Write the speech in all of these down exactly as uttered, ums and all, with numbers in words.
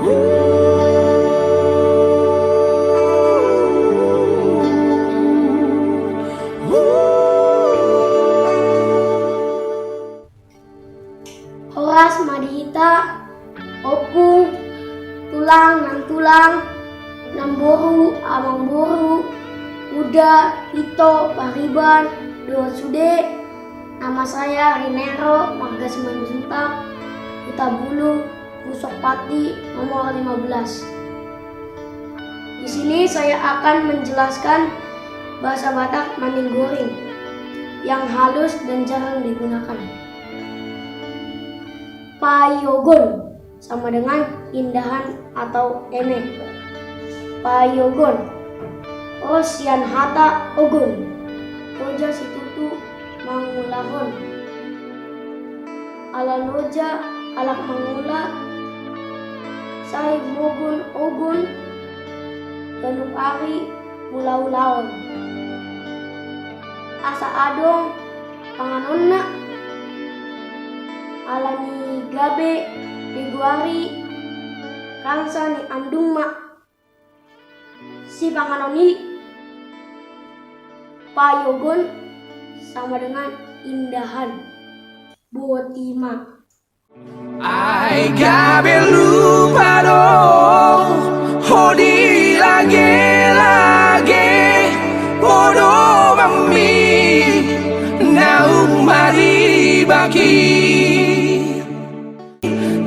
Horas ma di hita, ompung, tulang, nantulang, namboru, amangboru, uda, ito, pariban, dohot sude. Nama saya Rinero, marga Simanjuntak, Hutabulu, Pusok Pati, nomor lima belas. Di sini saya akan menjelaskan bahasa Batak Mandailing Gorin yang halus dan jarang digunakan. Payogon sama dengan indahan atau eme. Payogon. Ro sian hata ogon. Loja situtu mangulahon. Ala loja halak mangula, sai mogon ogon, ganup ari mangulaon. Asa adong panganonna, ala ni gabe, begu ari, rangsa ni andung ma sipanganon i. Payogon sama dengan indahan. Botima. Ai gabe lupa do ho di lage-lage, podo ma mi naung maribaki.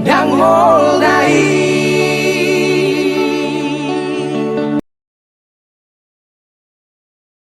Ndang mo